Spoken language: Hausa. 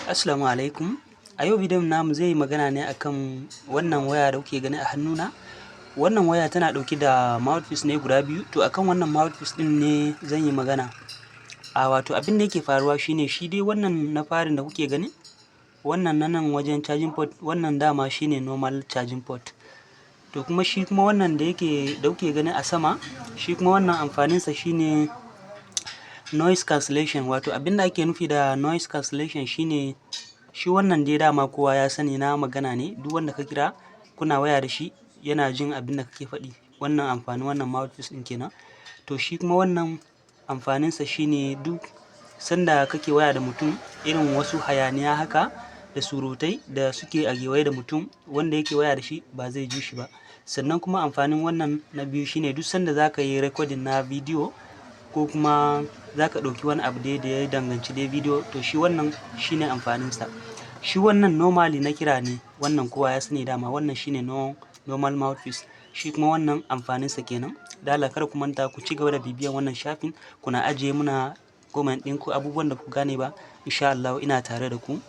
Assalamu alaikum. A yau bidiyon namu zai yi magana ne akan wannan waya da kuke gani a hannuna. Wannan waya tana ɗauke da mouthpiece ne guda biyu. To, akan wannan mouthpiece ɗin ne zan yi magana. A wato abin da yake faruwa shine, shi dai wannan na farin da kuke gani, wannan na nan wajen charging port, wannan dama shine normal charging port. To, kuma shi kuma wannan da yake da kuke gani a sama, shi kuma wannan amfaninsa shine noise cancellation. Wato abin da ake nufi da noise cancellation shine, shi wannan dai dama kowa ya sani, na magana ne. Duk wanda ka kira kuna waya da shi, yana jin abin da kake faɗi. Wannan amfanin wannan mouthpiece ɗin kenan. To, shi kuma wannan amfaninsa shine, duk sanda kake waya da mutum, irin wasu hayaniya haka da surutai da suke a gewaye da mutum, wanda yake waya da shi ba zai ji shi ba. Sannan kuma amfanin wannan na biyu shine, duk sanda za ka yi recording na bidiyo ko kuma za ka ɗauki wani abu dai da ya danganci dai bidiyo, to shi wannan shine amfaninsa. Shi wannan normally na kira ne, wannan kowa ya sani dama, wannan shine normal mouthpiece. Shi kuma wannan amfaninsa kenan. Da Allah kar ku manta ku ci gaba da bibiyan wannan shafin, kuna ajiye muna comment ɗinku abubuwan da ku gane ba. Insha Allah ina tare da ku.